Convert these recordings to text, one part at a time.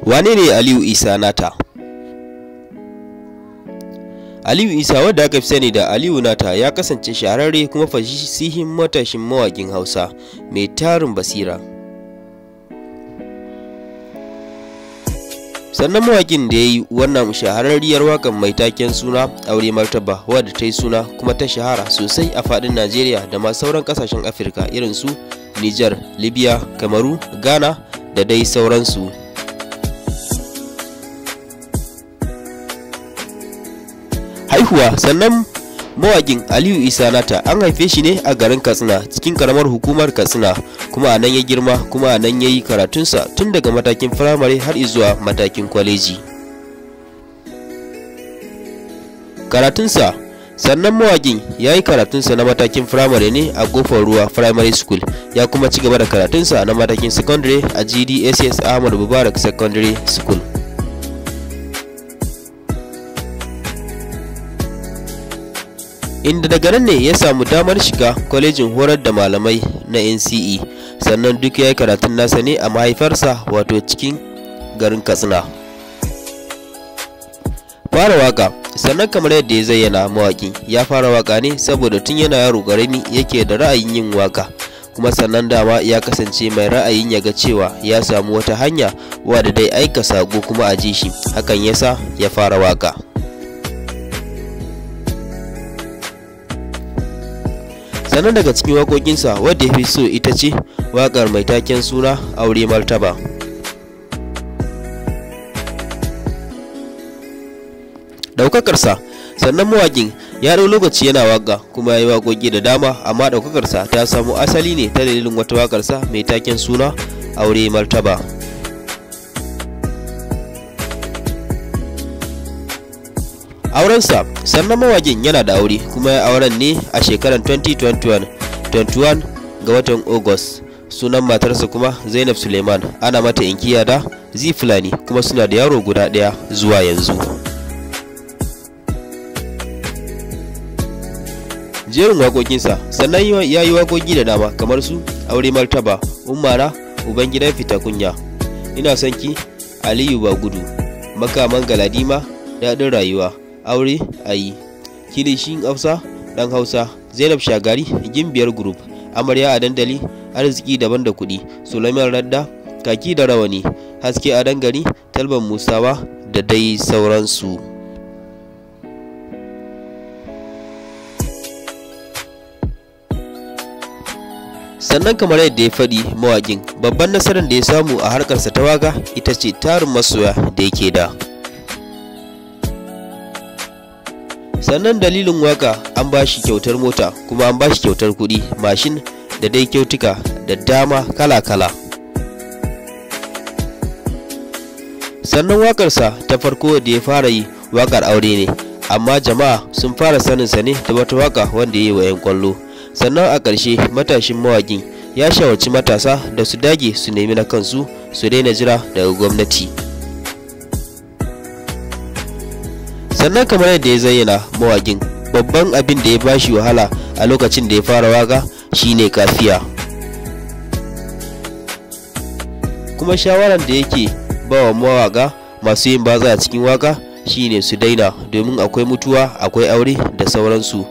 Wane ne Aliyu Isa Nata? Aliyu Isa, wadda aka fi sani da Aliyu Nata, ya kasance shahararre kuma fasihin matashin mawaƙin Hausa mai tarin basira. Sannan mawaƙin da ya yi wannan shahararriyar waƙar mai taken suna Aure Martaba, wadda ta yi suna kuma ta shahara sosai a faɗin Najeriya da ma sauran ƙasashen Afirka irin su Nijar, Libya, Kamaru, Ghana da dai sauransu. Haihuwa. Sannan mawaƙin Aliyu Isa Nata an haife shi ne a garin Katsina, cikin karamar hukumar Katsina, kuma a nan ya girma, kuma a nan ya yi karatunsa tun daga matakin firamare har zuwa matakin kwaleji. Karatunsa. Sannan mawaƙin ya yi karatunsa na matakin firamare ne a Kofar Ruwa Primary School, ya kuma ci gaba da karatunsa na matakin secondary a GDSS Ahmad Mubarak Secondary School. Inda daga nan ne ya samu damar shiga kwalejin horar da malamai na NCE. Sannan duk ya yi karatun nasa ne a mahaifarsa, wato cikin garin Katsina. Fara waka. Sannan kamar yadda ya zayyana, mawaƙin ya fara waka ne saboda tun yana yaro ƙarami yake da ra'ayin yin waka, kuma sannan dama ya kasance mai ra'ayin ya ga cewa ya samu wata hanya wadda dai aika sako kuma a ji shi, hakan yasa ya fara waka. Sannan daga cikin waƙoƙinsa wadda ya fi so ita ce waƙar mai taken suna Aure Martaba. Ɗaukakarsa. Sannan mawaƙin ya ɗau lokaci yana waƙa kuma ya yi waƙoƙi da dama, amma ɗaukakarsa ta samo asali ne ta dalilin wata waƙarsa mai taken suna Aure Martaba. Aurensa. Sannan mawaƙin yana da aure, kuma ya auren ne a shekarar 2021, 21 ga watan August. Sunan matarsa kuma Zainab Suleiman, ana mata inkiya da Zee Fulani, kuma suna da yaro guda ɗaya zuwa yanzu. Jerin waƙoƙinsa. Sannan ya yi waƙoƙi da dama kamar su Aure Martaba, Ummara, Ubangidan Fita Kunya, Ina Son Ki, Aliyu Bagudu, Makaman Galadima, Daɗin Rayuwa, Aure Ayi, Kilishin Hausa, Ɗan Hausa, Zainab Shagari, Gimbiyar Group, Amarya a Dandali, Arziki Daban da Kuɗi, Sulaiman Radda, Kaki da Rawani, Haske a Dangari, Talban Musawa da dai sauransu. Sannan kamar yadda ya faɗi, mawaƙin babban nasarar da ya samu a harkarsa ta waka ita ce tarin masoya da yake da. Sannan dalilin waka an ba shi kyautar mota, kuma an ba shi kyautar kuɗi, mashin da dai kyautuka da dama kala-kala. Sannan wakarsa ta farko da ya fara yi wakar aure ne, amma jama'a sun fara saninsa ne da wata waka wanda ya yi wa 'yan kwallo. Sannan a ƙarshe matashin mawaƙin ya shawarci matasa da su dage su nemi na kansu, su daina jira daga gwamnati. Sannan kamar yadda ya zayyana, mawaƙin babban abin da ya bashi wahala a lokacin da ya fara waka shine kafiya, kuma shawaran da yake ba wa mawaƙa masu yin batsa a cikin waka shine su daina, domin akwai mutuwa, akwai aure da sauransu.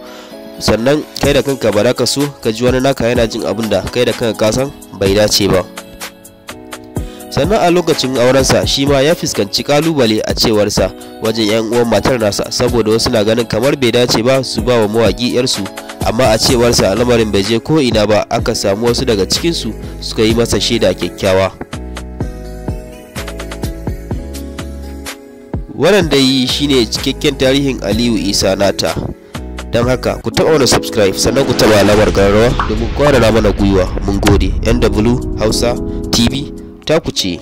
Sannan kai da kanka ba za ka so ka ji wani naka yana jin abin da kai da kanka ka san bai dace ba. Sannan a lokacin aurensa shi ma ya fuskanci kalubale a cewarsa wajen 'yan uwan matar nasa, saboda wasu na ganin kamar bai dace ba su ba wa mawaƙi 'yarsu, amma a cewarsa lamarin bai je ko ina ba, aka samu wasu daga cikinsu suka yi masa shaida kyakkyawa. Wannan dai shine cikakken tarihin Aliyu Isa Nata. Don haka ku taɓa wani subscribe, sannan ku taɓa alamar ƙararrawa domin kwarara mana gwiwa. Mun gode. NW Hausa TV ta ku ce.